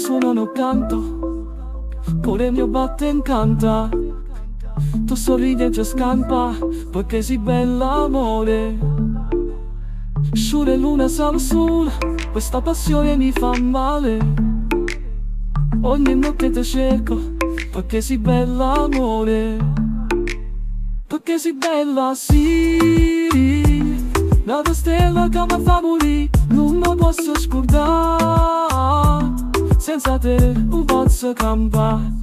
suonano canto, Core mio batte e canta. Tu sorridi e già scampa, perché sei bella amore. Sciure luna siamo sul, questa passione mi fa male. Ogni notte ti cerco, perché sei bella amore. Perché sei bella, sì. La stella che mi fa morire, non mi posso scordare. Senza te non posso campare.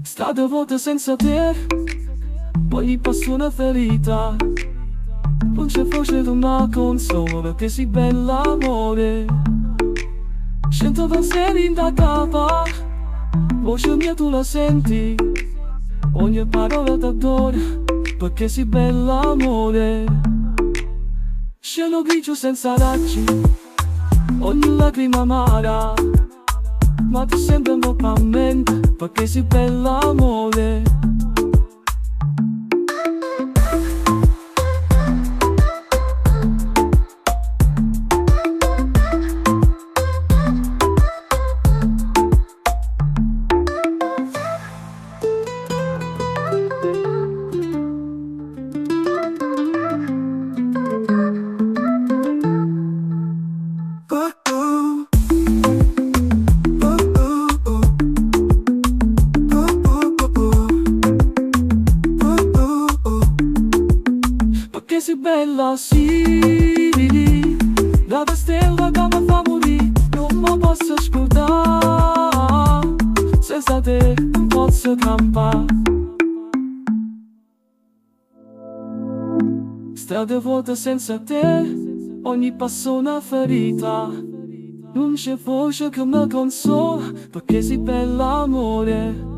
Strade vuote senza te, poi passo una ferita. Non c'è voce di una consolo perché sei bella amore. Cento pensieri in da capa, voce mia tu la senti. Ogni parola t'adora, perché sei bella amore. Cielo grigio senza raggi, ogni lacrima amara. Ma tu sempre un po' a mente, perché sei bella amore. Perché sei bella, sì. La stella che mi fa morire, non mi posso scordare. Senza te non posso campare. Strade vuote senza te, ogni passo una ferita. Non c'è voce che mi consola, perché sei bella amore.